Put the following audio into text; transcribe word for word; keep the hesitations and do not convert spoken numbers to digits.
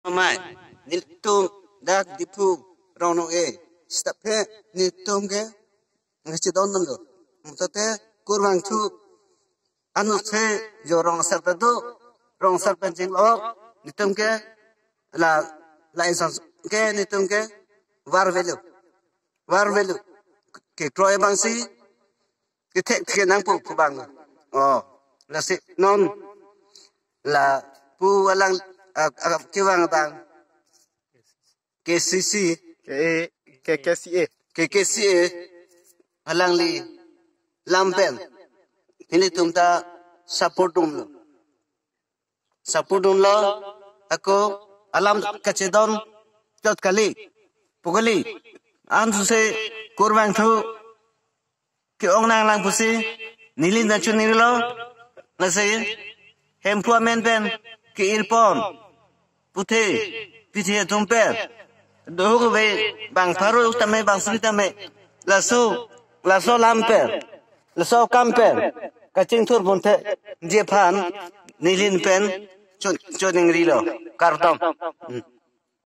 Amai, nelitum dak Diphu rong nong-e, sitame nelitum ke nangchedondamlo. Mate kurvangthu anut se jo rong asar ta do, rong asar pen chenglok, nelitum ke la, la insan ke nelitum ke varvelo, varvelo. Kekroi abangsi kethek thek nangpo pu abang. Oh, lasi non lapu alang, ah, ah, kevang abang K C C, K, K, K C A. K K C A alangli lam pen nelitum ta support dunlo. Support dunlo, ako alam kachedon chot kali, pu kali. Ansi kurvangthu ke-ong nanglang pusi neli nangchoninglo. Lasi Hemphu amen pen ke-irpon puthe, pithe atum pen, dohuk ve bang pharo tame bang sri tame, laso, laso lam pen, laso akam pen kachingthur punthe, je aphan neli pen chon, choningrilo. Kardom. Hmm.